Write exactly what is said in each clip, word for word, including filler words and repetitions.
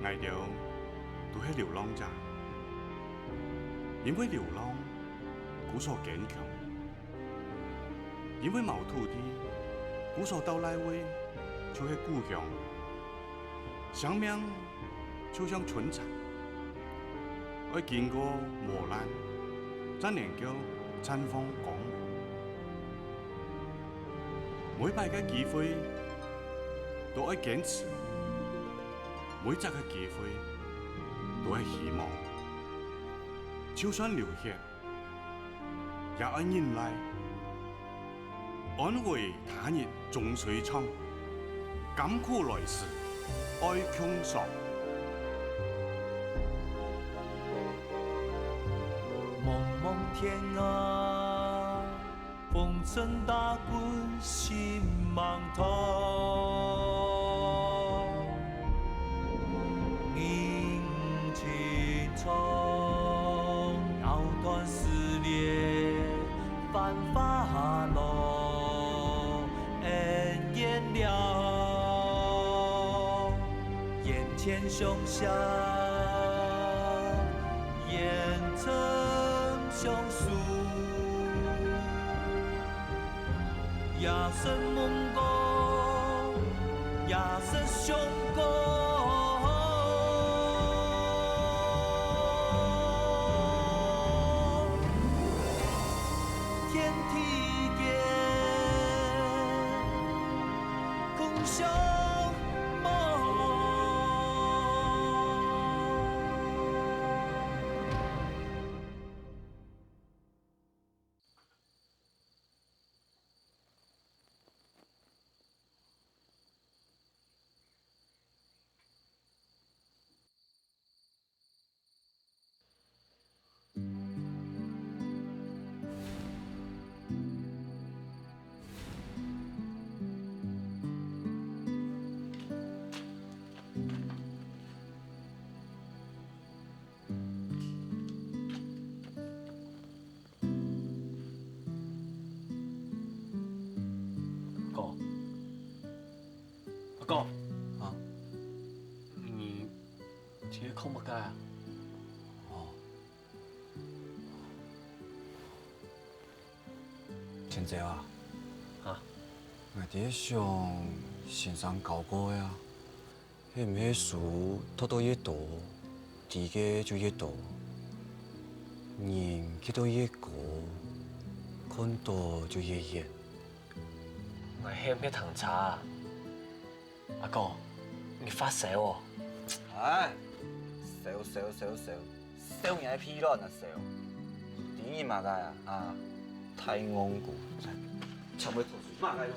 𠊎兜都係流浪者，因為流浪，故所堅強；因為無土地，故所到哪位就係故鄉。生命就像春蠶，愛經過磨難，正能夠綻放光芒。每擺个機會都愛堅持，每隻个機會都愛希望。就算流血，也愛忍耐。 安危他日終須唱，甘苦來時愛共嘗。濛濛天涯，風塵打滾心茫茫。 人情長，藕斷絲連，繁華落，恩怨了。眼前相惜，眼曾相守。 夜深夢過，夜深相過。天地間，空相望。 哥， 阿哥。啊？你在該看麼个啊？哦。清照啊。啊？𠊎在想先生教過个啊，係毋係書讀到越多，知个就越多，人企到越高，看到就越遠。 𠊎係毋係聽差啊？阿哥，你發燒哦？哎，燒燒燒燒，燒你个屁卵啊燒！知你麼个啊？啊，大戇牯，全部吐水麼个咯！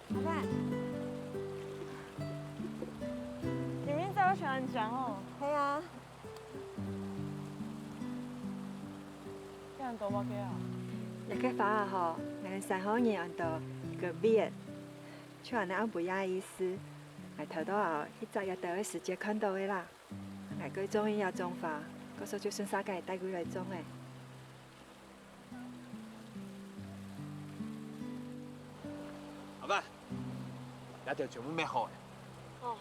老闆，你明早愛請人講哦。係啊。這人做麼个啊？這个花啊吼，𠊎等山後人安到Gavin，就恁呢恁不雅个意思。𠊎偷偷仔去摘這兜个時節看到个啦。 𠊎蓋中意這種花，故所就順續个帶歸來種个。阿伯，這兜全部搣好了。哦，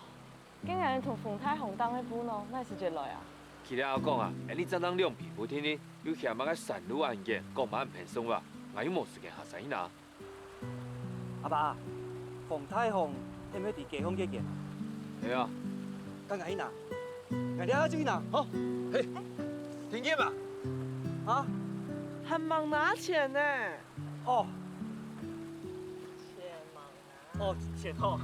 今日同風颱風頂个布農哪時節來啊？佢兜講啊，恁呢正當兩皮布定定，又嫌麼个山路恁遠，講嘛毋便送哇，𠊎又無時間下山去拿。 阿伯，風颱風，係毋係在街項該間啊？係啊。該𠊎去拿，𠊎這下就去拿，好。嘿，定定啊！啊？還吂拿錢呢。哦。錢吂拿。哦，錢吼。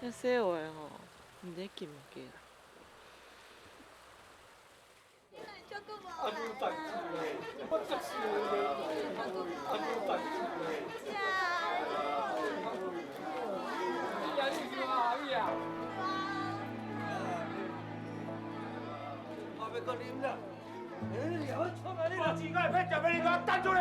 該細妹吼，毋知緊毋緊啊？報紙𠊎係騙食飯，你給我等出來！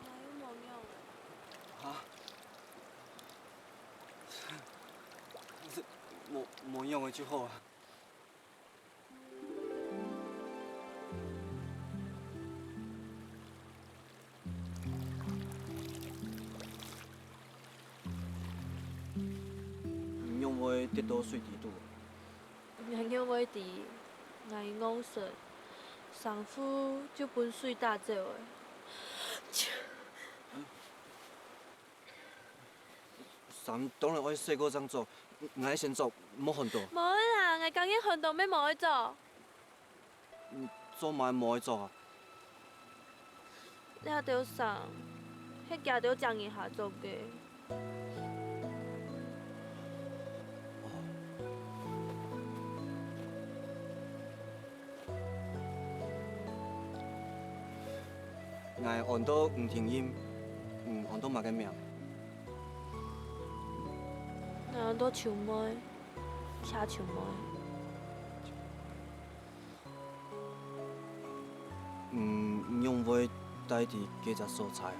𠊎又無仰。哈？無，無仰仔就好啊。 你仰會跌到水底肚？𠊎仰會知，𠊎戇神，衫褲就分水打走了。衫當然愛洗過正著，𠊎先著，莫寒著。無愛啦，𠊎今日寒著乜無愛著。 你做麼个無愛著啊？這兜衫係厥兜前日下著个。哦。𠊎安到吳婷音，你安到麼个名？𠊎安到秋妹，謝秋妹。 嗯，你仰會戴在該隻所在啊？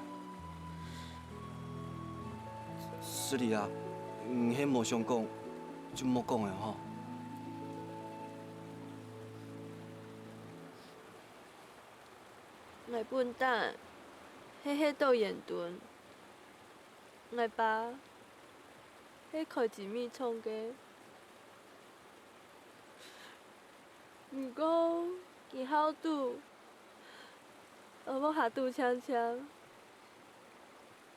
失禮啊，你係無想講，就莫講了吼。𠊎本旦係歇到遠端。 𠊎爸係開精米廠个，毋過佢好賭，愛屋下賭淨淨，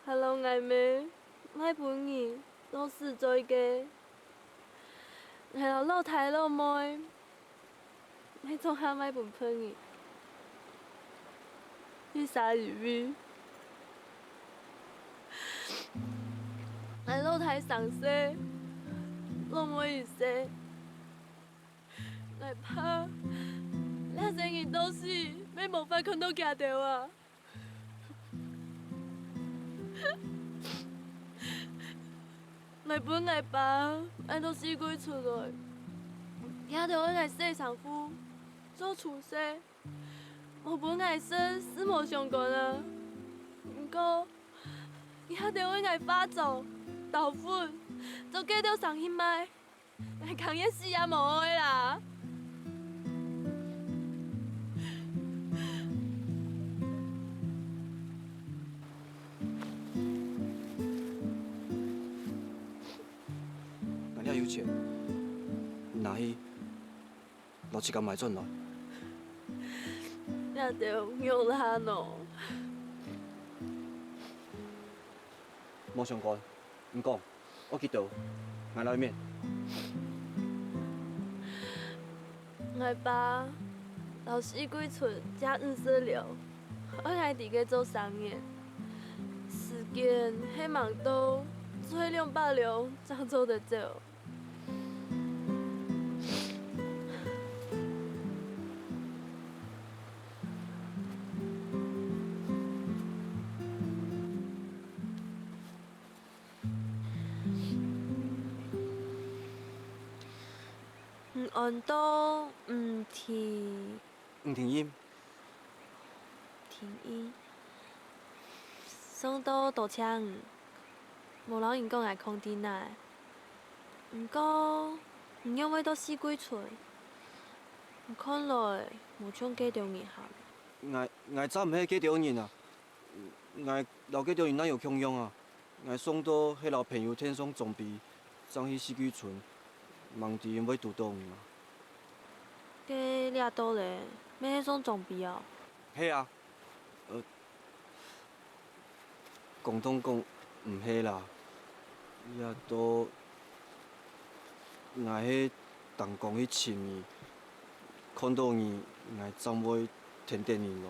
還摎𠊎姆賣分人做死罪个。𠊎摎老弟老妹 係總下賣分別人，一儕一位。𠊎老弟生細，老妹已細，𠊎怕這細人到死乜無法看到厥兜啊。 𠊎分𠊎爸賣到四界出來，厥兜愛𠊎洗衫褲、做廚師，無分𠊎食，係無相干啊。毋過，厥兜愛𠊎化妝、兜粉，做幾多生意賣。 𠊎甘願死也無愛啦。𠊎這有錢，你拿去，摎自家買轉來。這兜肉爛哦。無相干，毋講，愛去佗，𠊎來搣。𠊎爸摎四季春借五十兩，愛𠊎在該做三年。時間係吂到，做兩百兩正做得走。 你安到吳庭，吳庭英。庭英，上到多謝你，無摎人講𠊎囥在哪。毋過，你仰會到四季春？你看來無像該兜人喊。𠊎，𠊎正毋係該兜人啊！𠊎摎該兜人哪有共樣啊？ 𠊎上到係摎朋友𢯭上裝備，正去四季春，吂知會堵著你啊。該這兜咧，乜係上裝備哦？係啊，呃，講當講毋係啦，這兜𠊎係當講去尋你，看著你，𠊎正會跈等你來。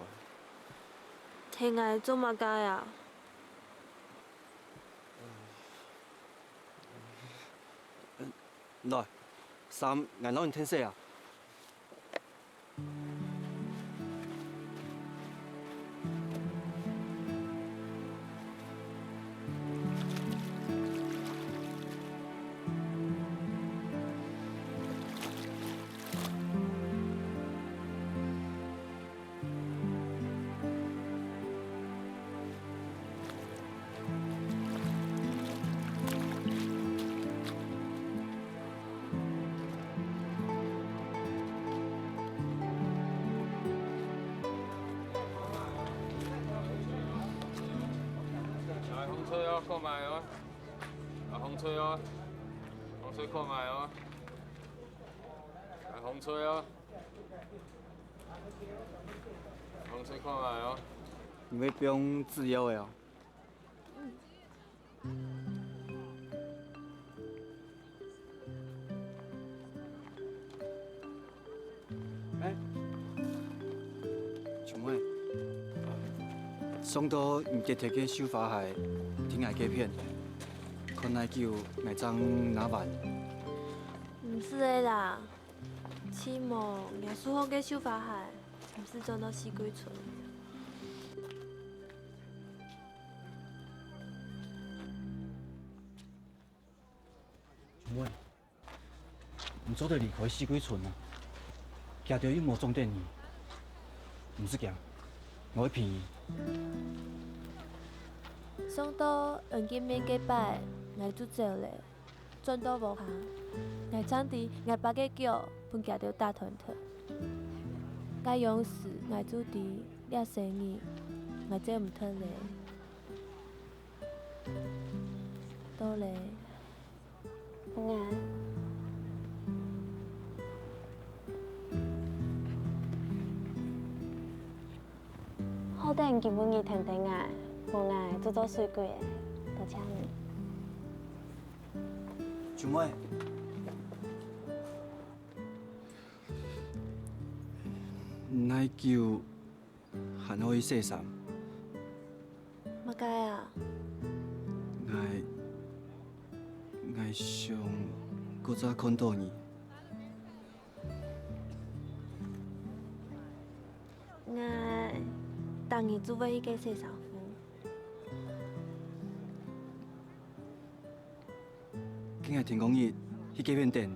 跈𠊎做麼个啊？ 來，衫𠊎摎你𢯭洗啊！ 來，風吹哦，過來哦。來，風吹哦，風吹過來哦。來，風吹哦。 風吹看覓哦。你會放紙鷂个哦？欸，秋妹，上到你跌忒个繡花鞋，在𠊎該片，看哪久𠊎正拿還。毋使个啦。 起碼𠊎手項个繡花鞋毋使轉到四季春。喂，你做得離開四季春啊？佢兜又無撞著你。毋使驚，𠊎會陪你。上到安見面該擺，𠊎就走咧。 轉到屋下，𠊎正知𠊎爸个腳分佢兜打斷忒。該央時𠊎就知這生日𠊎走毋脫咧。到咧，𠊎。 好得今晡日跈等𠊎，無𠊎就做水鬼咧，多謝你。秋妹，哪久還愛去洗衫？麼个啊？𠊎，𠊎想過再看著你。 𠊎逐日就會去該洗衫褲。該𠊎天光日去該片等。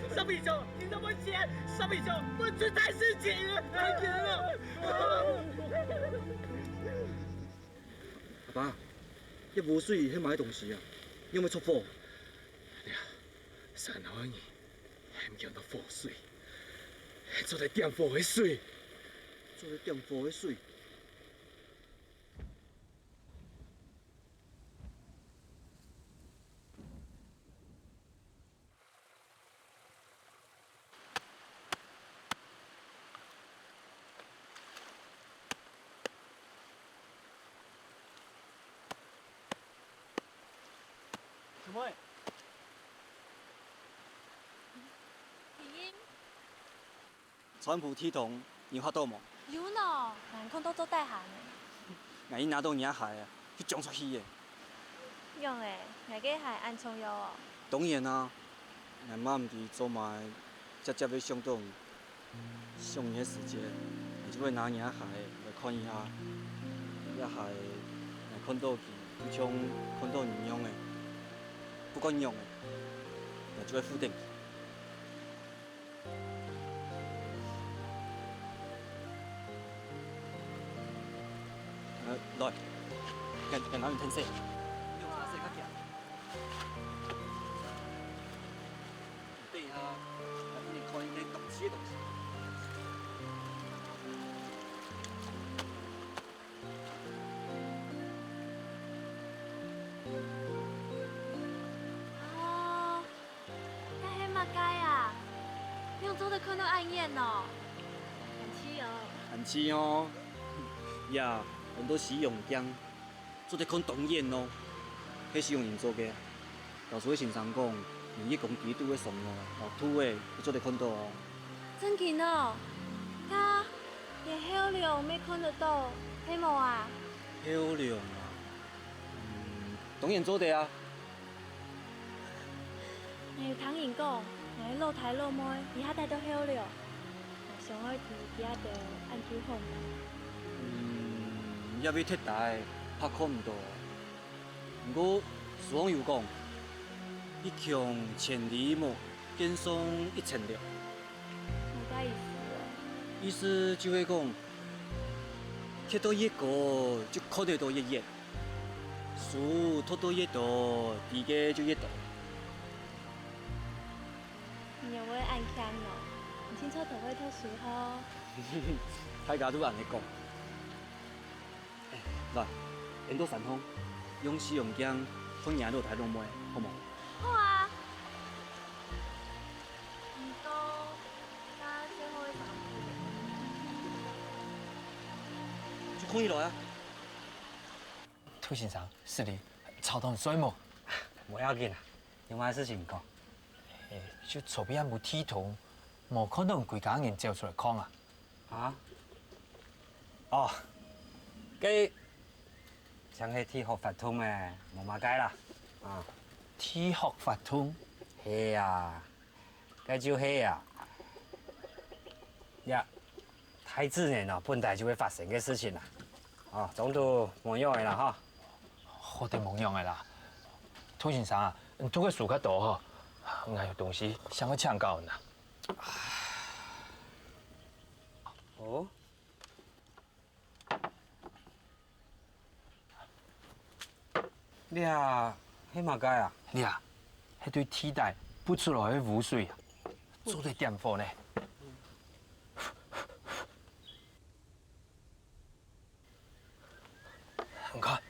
上帝兄，你那么贱，上帝兄，我最担心钱了，太冤了。阿爸，這無水係麼个東西啊？仰會著火？哎呀，山海人喊叫做火水，做得點火个水，做得點火个水。 小妹，皮音。川普體統，你有學到無？有喏，𠊎看到做大行呢。𠊎一拿到你个鞋啊，就衝出去耶。 仰仔，𠊎个鞋恁重要哦？當然啊，𠊎嘛毋知做麼个，輒輒會想到你。想你个時節，𠊎就會拿你个鞋來看一下。這鞋，𠊎看到佢，就像看到你樣仔，不管仰仔，𠊎就會附等佢。 呃，來，跟，跟老遠褪色。用茶色較強。等一下，來，分你看一個當時个東西。 哦，該係麼个啊？仰做得看到恁遠哦？恁細哦。恁細哦。呀，安到西洋鏡，做得看當遠哦。係西洋人做个。 教授个先生講，你一公里肚个上哦，哦，土个，你做得看到哦。正經哦，該連後龍乜看得到，係無啊？後龍啊，嗯，當然做得啊。𠊎有聽人講，𠊎个老弟老妹這下戴到後龍，𠊎想愛去佢該兜恁久好無？嗯，這位忒大，怕看毋到。毋過，俗語有講，一共千里目，便上一層樓。麼个意思哦？意思就係講，蹶到越高，就看得到越遠。 書讀到越多，知个就越多。仰會恁慶哦？你清楚都會讀書吼。大家都恁樣講。欸，來，𫣆到山項，用西洋鏡看若老弟老妹，好無？好啊。毋過，該最後一場課。就看起來啊。 杜先生，失禮，吵到你睡無？無要緊啊，有麼个事情講？欸，就昨晡暗晡地動，無看到你歸家人走出來囥啊？啊？哦，該像係地殼發動咩，無麼个啦。啊。地殼發動？係啊，該就係啊。呀， 大自然哦，本來就會發生个事情啦。哦，總都無仰仔啦哈。好得無仰仔啦。杜先生啊，你讀个書較多吼，𠊎有東西想愛請教你啊。哦？這係麼个啊？這係對地底抔出來个污水啊，做得點火呢。你看，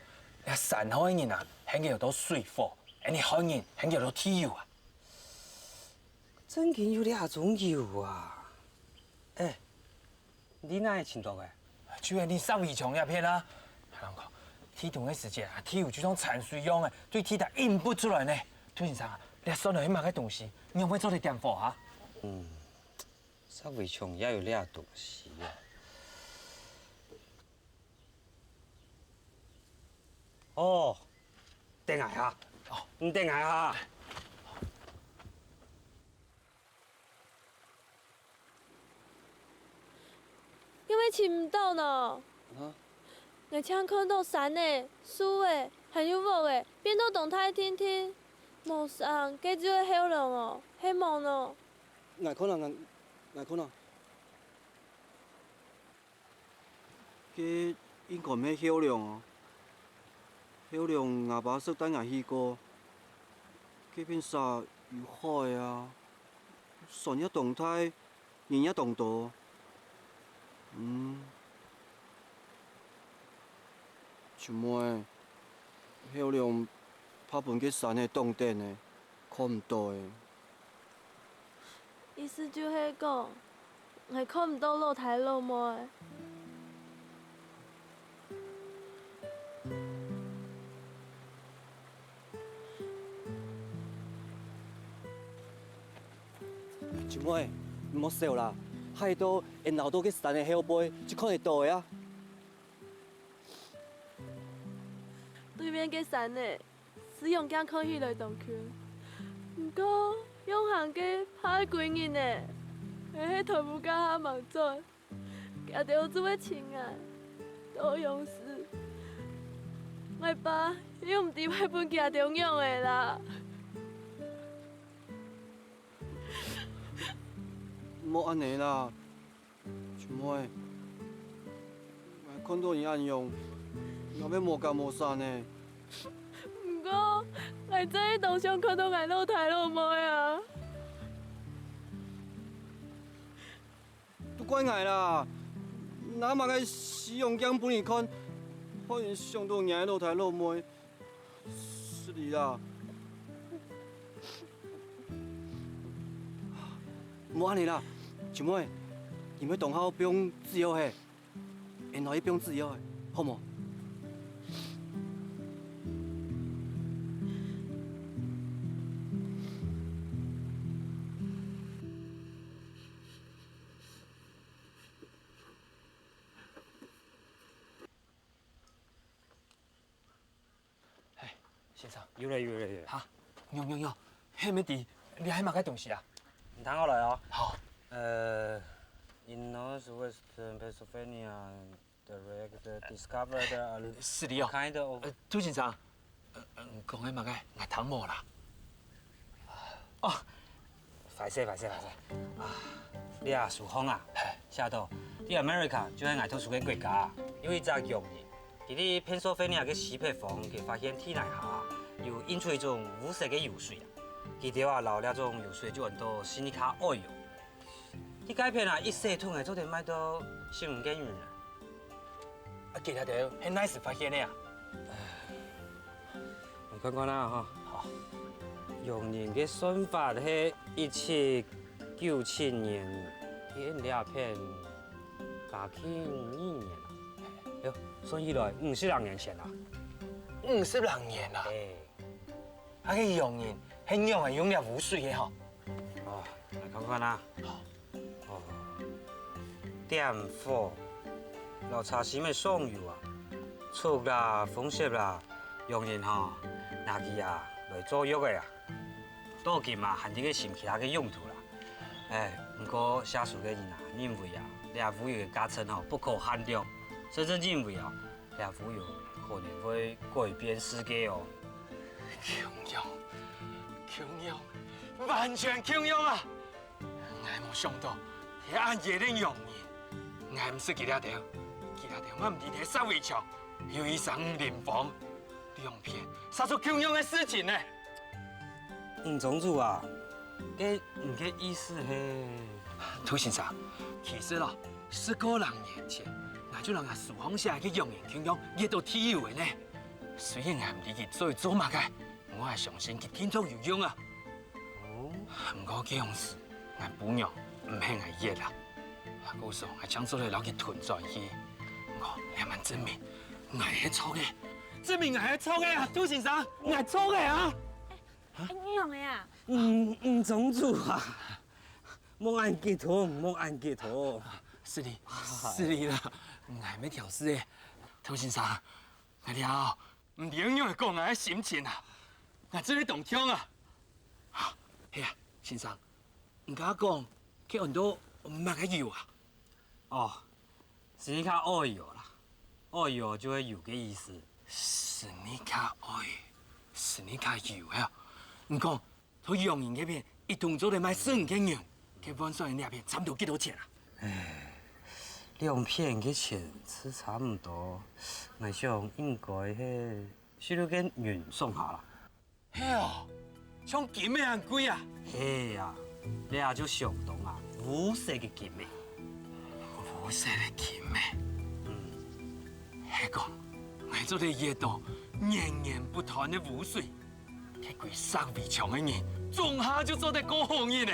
這山項个人啊，還有到水火，𫣆俚漢人還有到地油啊。正經有這種油啊？欸， 你哪會尋到个？就係你石圍牆這片啊。𠊎同你講，地動个時節啊，地油就像泉水樣仔，對地底湧抔出來呢。杜先生啊，這算係麼个東西？你仰會做得點火啊？嗯，石圍牆也有這東西啊。哦，等𠊎哈。哦，你等𠊎哈。 仰會尋毋到呢？啊？𠊎淨看到山仔、樹仔，還有屋仔，變到當大定定。無成，該就係後龍哦，係無呢？𠊎看啊，𠊎，𠊎看啊。 該應該毋係後龍哦。後龍吾爸識帶𠊎去過，該片沙有海啊，船也當大，人也當多。嗯，秋妹，後龍怕分該山仔擋等呢，看毋到欸。 意思就係講，𠊎看毋到老弟老妹。秋妹，你莫愁啦，下到𫣆摎到該山个後背就看得到个啊。對面个山仔， 西洋鏡看起來當近，毋過用行个怕會歸人呢。𠊎係台風假下吂轉，佢兜就會尋𠊎。到央時，𠊎爸又毋知會分佢兜仰仔啦。莫恁仔啦， 秋妹，𠊎看到你恁樣，𠊎乜無結無煞呢。毋過，𠊎真係當想看到𠊎老弟老妹啊！都怪𠊎啦！拿麼个西洋鏡分你看，害你想到若老弟老妹。 失禮啦。無恁仔啦，秋妹，你愛當好放紙鷂係，𫣆來去放紙鷂係，好無？ 嘿，先生，有了有了有了。哈，喲喲喲，係毋係知這係麼个東西啊？你聽我來哦。好。呃，in northwestern Pennsylvania, the reactor discovered a 是的哦。Kind of，呃，杜先生，呃，呃，講个麼个？𠊎聽無啦。哦， 壞勢壞勢壞勢啊！這書項啊，寫到，在America就係𠊎讀書个國家，有一隻洋人，佢在Pennsylvania个西北方，佢發現地泥下有引出一種烏色个油水啊。佢兜啊，摎這種油水就安到Seneca Oil。在該片啊，一細桶仔做得賣到十五個銀啊！ 啊，佢這兜係哪時發現个啊？你看看啊，哈。好。洋人个算法係一七九七年，佢這片嘉慶二年啊。哎喲，算起來五十零年前啊。五十零年啊？哎。 啊，該洋人係仰仔用這烏水个吼？哦，來看看啊。好。哦，點火，摎車身仔上油啊，竹啦、紅色啦，洋人吼，拿佢啊來做藥仔啊。到今啊，還在該尋其他个用途啦。哎，毋過寫書个人啊，認為啊，這烏油个價值吼，不可限量，甚至認為啊， 這烏油可能會改變世界哦。共樣，共樣，完全共樣啊！𠊎無想到，係恁樣个洋人，𠊎毋識佢這兜，佢這兜乜毋知係石圍牆，又一三五零方，兩片，寫出共樣个事情呢！吳莊主啊，該你个意思係？杜先生，其實哦，十過零年前，𠊎就摎𠊎書項寫个洋人共樣，挖到地油个呢。 雖然𠊎毋知佢做做麼个，毋過𠊎相信佢定著有用啊。哦。毋過該央時，𠊎餔娘毋肯𠊎挖啊。啊，故所𠊎正做得摎佢吞轉去。毋過，這滿證明𠊎係著个，證明𠊎係著个啊，杜先生，𠊎著个啊！哎，你仰仔啊？嗯，嗯，莊主啊，莫恁激動，莫恁激動。失禮，失禮啦，𠊎毋係挑事个，杜先生。 𠊎這下毋知愛仰仔講𠊎个心情啊，𠊎真係當暢啊！係啊，先生，你頭下講，該安到麼个油啊？哦，Seneca Oil啦，oil就係油个意思。Seneca Oil，Seneca油啊！你講， 在洋人該片，一桶做得賣十五個銀，該換算這片差毋多幾多錢啊？唉，兩片个錢係差毋多，𠊎想應該係十六個銀上下啦。係哦，像金仔恁貴啊！係啊，這就相當啊，烏色个金仔。烏色个金仔。嗯。係講，𠊎做得挖到源源不斷个烏水。 該歸石圍牆个人，總下就做得過好日呢。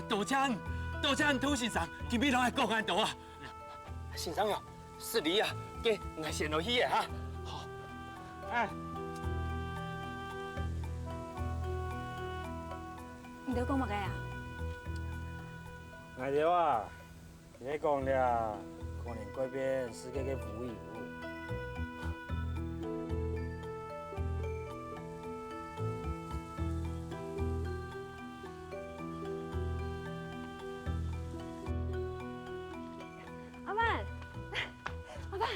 多謝你，多謝你，杜先生，今晡日摎𠊎講恁多啊。先生啊，失禮啊，該𠊎先落去了哈。好。哎。你兜講麼个啊？𠊎兜啊， 你係講這可能改變世界个烏油。阿曼，阿曼，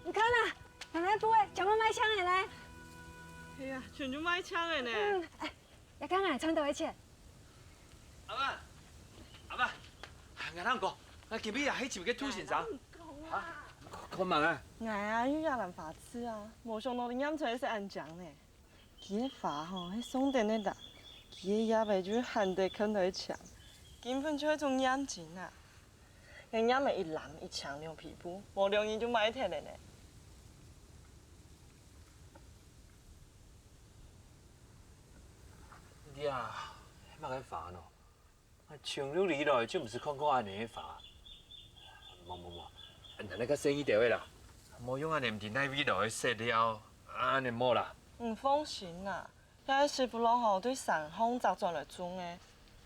你看啊，奶奶布仔全部賣淨了呢。係啊，全部賣淨了呢。嗯，哎， 這下𠊎賺到个錢。阿爸，阿爸，𠊎同你講，𠊎今晡日也係尋該杜先生。啊，講麼个啊？𠊎啊，有這籃花刺啊，無想到你拈出來係恁靚呢。佢个花吼，係上等个啦，佢个葉仔就係罕得看到个靚，根本就係種豔金啊！ 𠊎拈仔一籃一千兩皮布，無兩日就賣忒了呢。這係麼个花呢？啊，從來以來就毋識看過恁樣个花。無無無，恁樣較細義兜仔啦。無用恁樣毋知哪位來个色料，恁樣無啦。你放心啦， 這係師傅摎𠊎對山項摘轉來種个，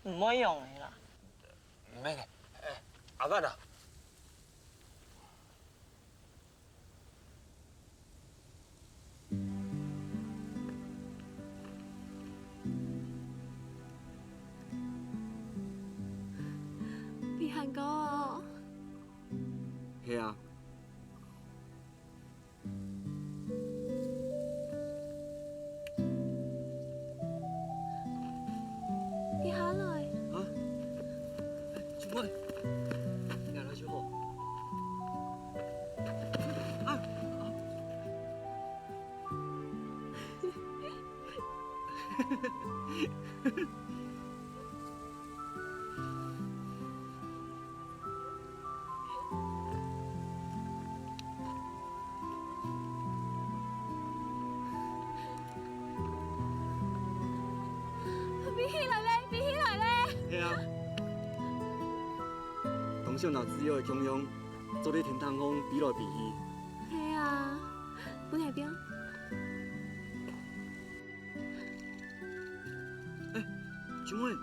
毋會烊个啦。毋免个，欸，阿爸啊！哥，係啊，你下來。啊，秋妹，你來就好。啊，啊。 飛起來咧，飛起來咧！係啊，當想拿自由个共樣，做得天頂項飛來飛去。係啊，分𠊎飛。秋妹，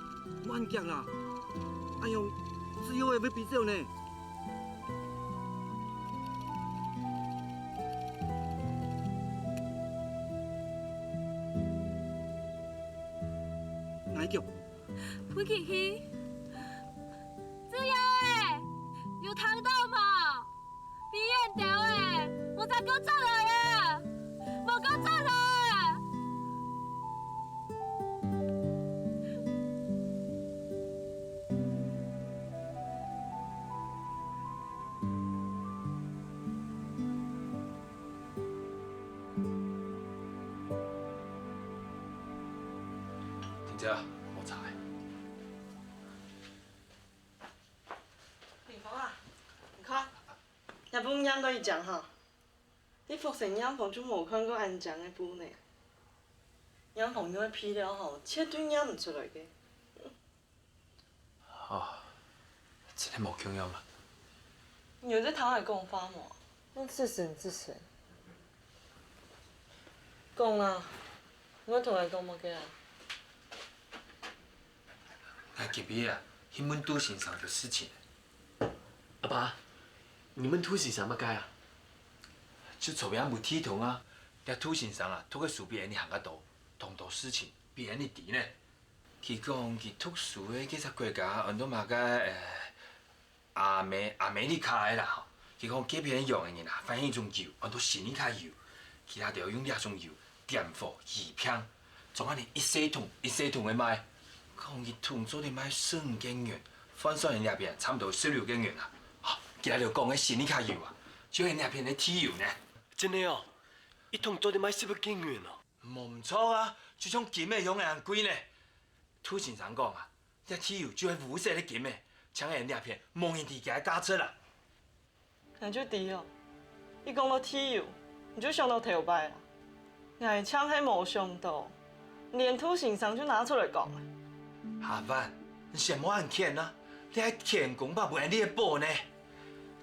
莫恁遽啦，恁樣自由个會飛走呢。 𠊎講，飛起去！自由个，有聽到無？飛遠兜个，無再過轉來啊！無過轉來啊！ 婷姐，無差。林峰啊，你看，這布染到已靚哈。你服侍染房就無看過恁靚个布呢。染房用个配料吼，絕對染毋出來个。 啊，真係無共樣啊！你有在聽𠊎講話無？你自省自省。講啊，你愛同𠊎講麼个啊？𠊎今晡日啊，去問杜先生个事情。阿爸，你問杜先生麼个啊？就昨晡日無地動啊，這杜先生啊，讀个書比𠊎等還較多，當多事情比𠊎等知呢。 佢講佢讀書个該隻國家安到麼个，呃，亞美亞美利卡个啦吼。佢講該片个洋人啊，發現一種油，安到心理卡油。佢兜用這種油點火醫病，總下呢一細桶一細桶个賣。講一桶做得賣十五个銀，換算𠊎等這片差毋多十六个銀啊。吼，佢兜講个心理卡油啊，就係𠊎等這片个地油呢。真个哦，一桶做得賣十六个銀哦。 無毋著啊，就像金仔樣仔恁貴呢。杜先生講啊，這地油就係烏色个金仔，像𠊎等這片無人知佢个價值啊。𠊎就知哦，一講到地油，你就想到頭擺啊。𠊎正係無想到，連杜先生就拿出來講啊。阿凡，你先莫恁譴啊，這係天公伯分𠊎等个寶呢。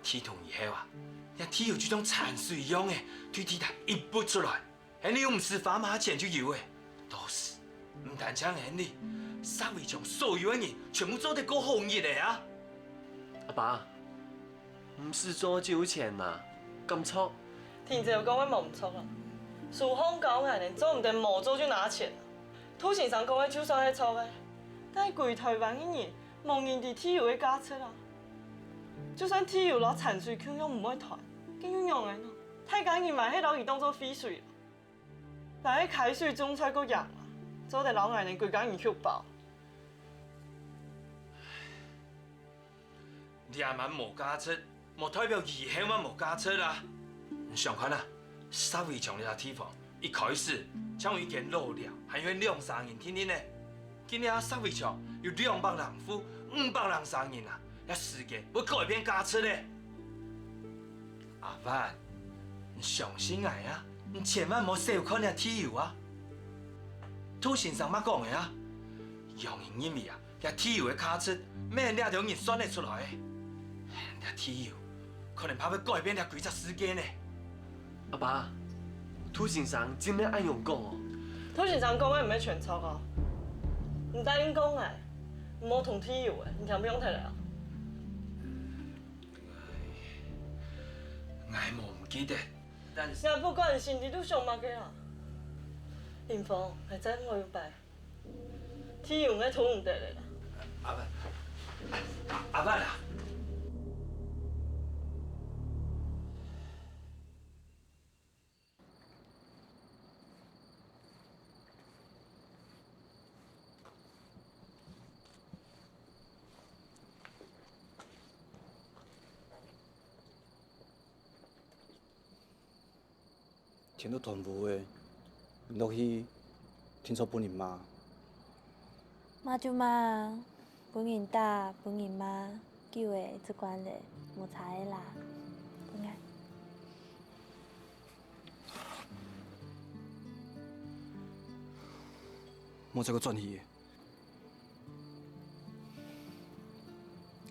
地動以後啊，這地油就像泉水樣仔，對地底一抔出來。 𠊎等又毋使花麼个錢就有了。到時，毋單淨𠊎等，石圍牆所有个人全部做得過好日仔啊！阿爸，毋使做就有錢拿，敢著？婷姊講个無毋著啊。書上教𠊎等做毋得無做就拿錢啊。杜先生講个就算係著个，但係歸臺灣个人無人知地油个價值啊。就算地油摎泉水共樣毋會斷，該又仰仔呢？大家人嘛係摎佢當做廢水。 但係開水種菜過贏啊，做得摎𠊎等歸家人畜飽。這滿無價值，無代表以後嘛無價值啊！你想看啊，石圍牆這地方，一開始像有一間老寮，還有兩三人定定呢。今日啊，石圍牆有兩百零戶，五百零三人啊，這時間會改變價值咧。 阿凡，你相信𠊎啊！你千萬莫小看這地油啊！杜先生麼講个啊？洋人認為啊，這地油个價值，毋係這兜人算得出來个。這地油可能怕會改變這歸隻世界呢！阿爸，杜先生真个恁樣講哦？杜先生講个毋係全著哦。你答應過𠊎，毋好動地油个，你聽毋聽得啊？ 𠊎無毋記得，但是𠊎不管你心底肚想麼个啊！林峰，𠊎再問你一擺，地油𠊎動毋得了啦！阿凡，阿凡啊，驚到斷烏个，落去定著分人罵。罵就罵，分人打，分人罵，久了就慣了，無差个啦。分𠊎。莫再過轉去。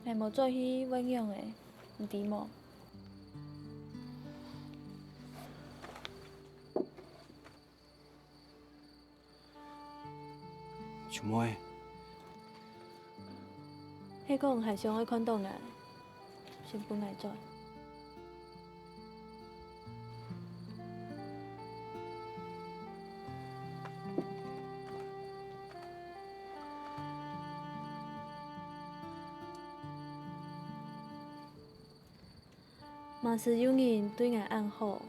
𠊎無轉去會仰仔，你知無？秋妹，係講還想愛看著𠊎，先分𠊎轉。 萬事有人對𠊎恁好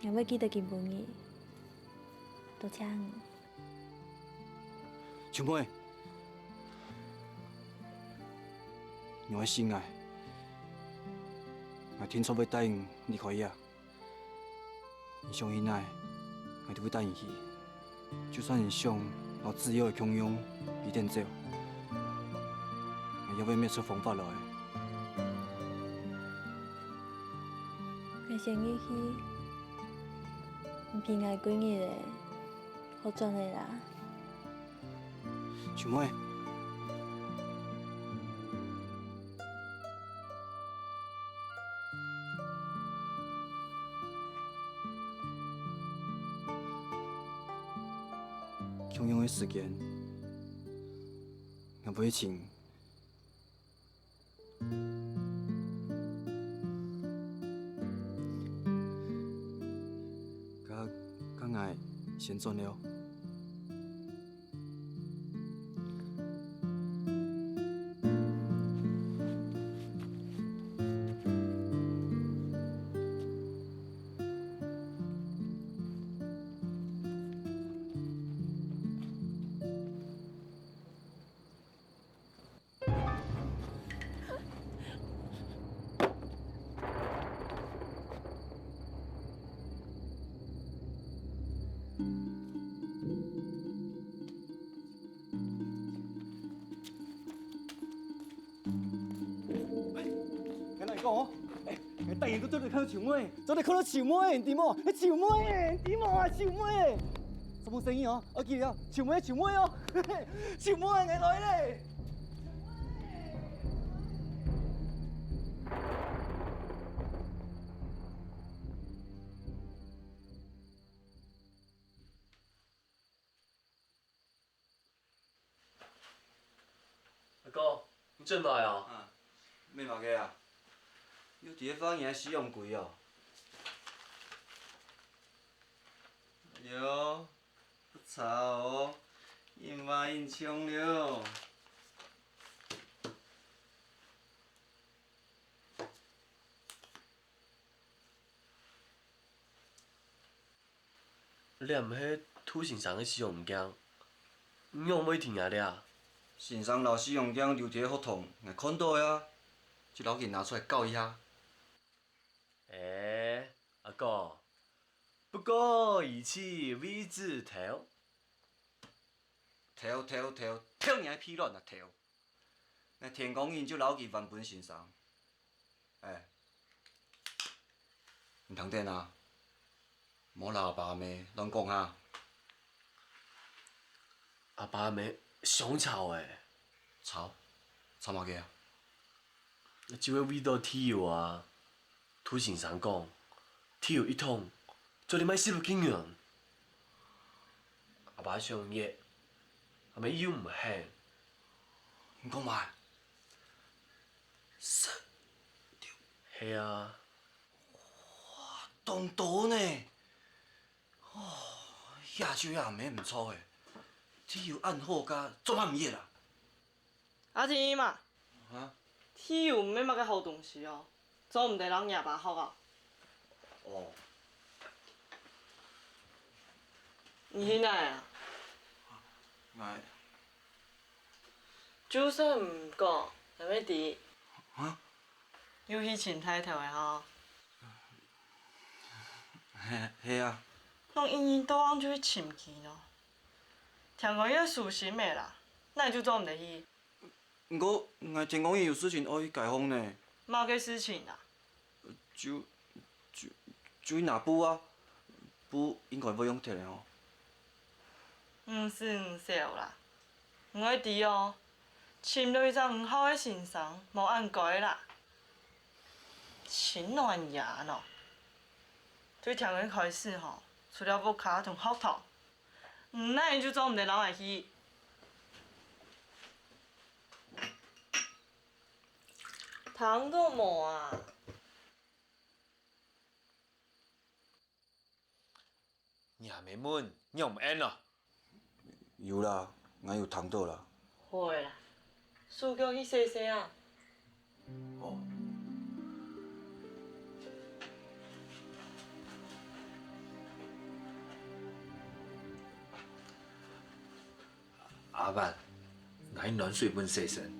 ，𠊎會記得今晡日。多謝你。秋妹，你愛信𠊎，𠊎定著會帶你離開這。 你想去哪，𠊎都會帶你去。就算你想摎自由个共樣，你跈走，𠊎也會搣出方法來。𠊎先入去，你陪𠊎幾日仔，好轉了啦。 秋妹。共樣个時間，𠊎會尋 該，該𠊎先轉了。 𠊎摎你講哦，𠊎逐日都做得看著秋妹，做得看著秋妹，你知無？係秋妹，你知無啊？秋妹，做麼个聲音哦？愛記得哦，秋妹，秋妹哦，秋妹，𠊎來咧。 阿哥，你轉來啊？啊，無麼个啊，又在該發你个西洋棋哦。哎喲，不差哦，應該應像了。 這毋係杜先生个西洋鏡，仰會在若這？先生摎西洋鏡留在學堂，𠊎看著啊，就摎佢拿出來校一下。欸，阿哥，不過而且位置頭。頭頭頭，頭你个屁卵啊頭！𠊎天光日就摎佢還分先生。 欸，你聽等啊，莫摎阿爸阿姆亂講哈。阿爸阿姆想吵欸。吵？吵麼个啊？就係為著地油啊，杜先生講，地油一桶 做得賣十幾銀。阿爸想熱，阿姆又毋肯。你講麼个？十六？係啊。哇，當多呢！哦，這就也毋係毋著欸，地油恁好價，做麼毋熱啊？ 阿弟嘛，啊？地油毋係麼个好東西哦，做毋得摎若爸學啊。哦。你去哪啊？𠊎……就算毋講，𠊎乜知。啊？又去尋大頭仔吼。係，係啊。仰一日到暗就去尋佢呢？聽講佢收心个啦，哪就做毋得去？毋過，𠊎聽講佢有事情愛去街項呢。麼个事情啊？就，就，就去拿布啊，布應該會用忒个吼。毋使你愁啦，你愛知哦，尋著一隻你好个先生，無恁該啦。 親暖爺喏，對聽日開始吼，除了屋下同學堂，你哪就做毋得摎𠊎去。聽著無啊？ 若姆問，仰毋應啊？有啦，𠊎有聽著啦。好啦，手腳去洗洗啊。哦。阿萬，𠊎暖水分洗身。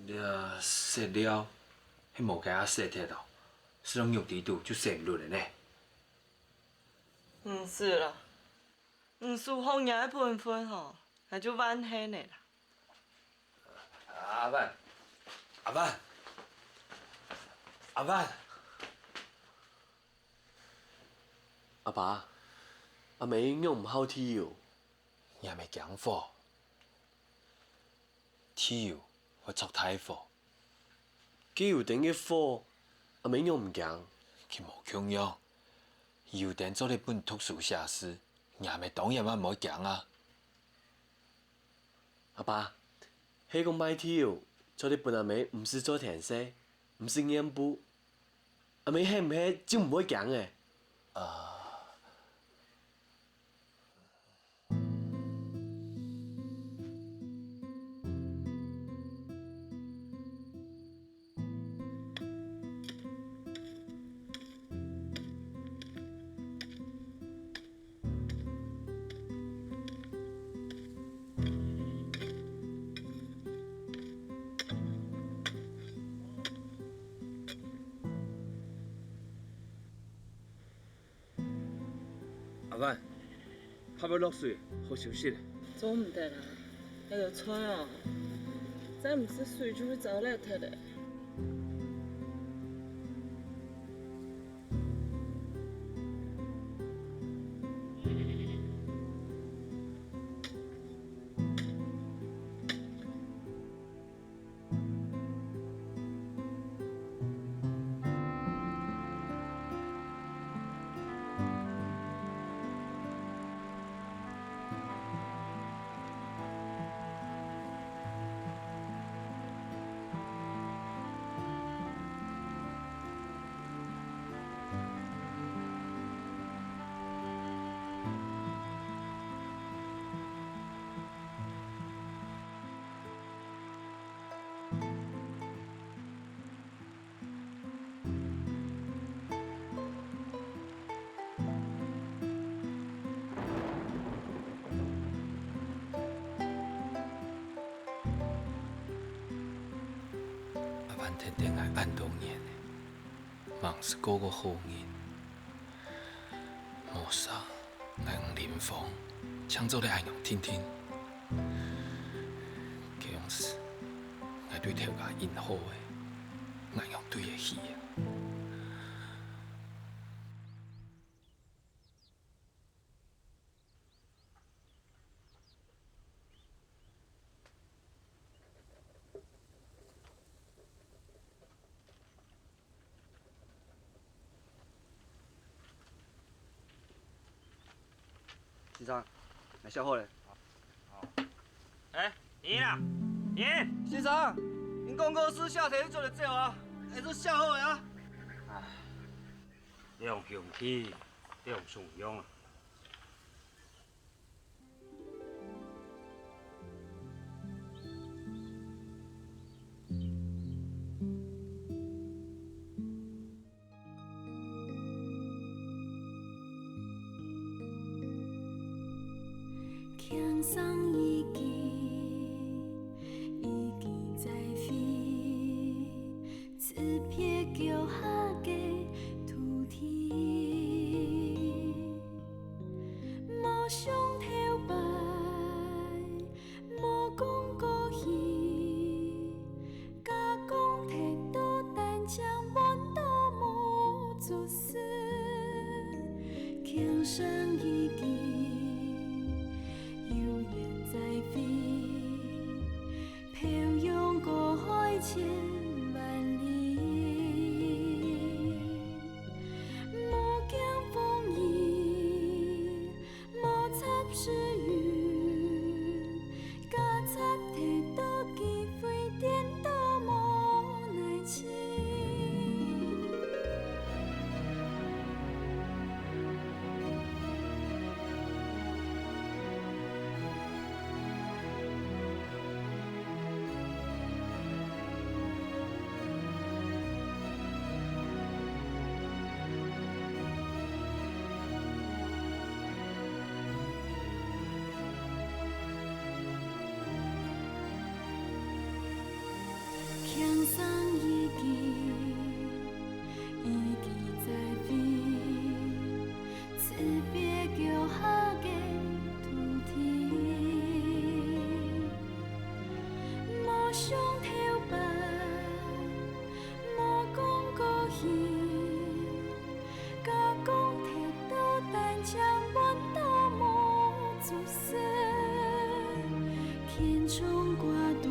這色料 係無該下洗忒哦，使用肉底肚就洗毋落了呢。毋使啦，你守好若个本分吼，𠊎就萬幸了啦。阿萬，阿萬，阿萬！阿爸，阿姆仰毋好地油？若姆驚火。 地油會著大火。該油燈个火，阿姆仰毋驚？佢無共樣，油燈做得分讀書寫字，若姆當然嘛毋會驚啊。阿爸，係講賣地油，做得分阿姆毋使做田事，毋使染布，阿姆係毋係就毋會驚了？啊， 阿萬，怕會落水，好休息咧。做毋得啊，該个菜哦，再毋食水就會燥忒忒咧。 阿萬跈等𠊎恁多年了，吂識過過好人。無想，𠊎同林芳正做得恁樣定定。該央時，𠊎對頭家恁好个，𠊎仰對得起啊？ 先生，𠊎寫好了。欸，你啦，你！先生，你講過个字寫忒就做得走啊，還係寫好了啊。唉，兩兄弟，兩重樣啊。 輕聲一句，一句再會，此別久無想頭擺，無講過去，假講忒多，單淨換到無出世。輕聲一句，有緣再會，漂洋過海千萬里。無驚風雨， 無插時運，假插忒多，機會顛倒無耐情。輕聲一句，一句再會，辭別腳下个土地。無想頭擺，無講過去， 假講忒多，單淨換到無出世。輕重掛肚，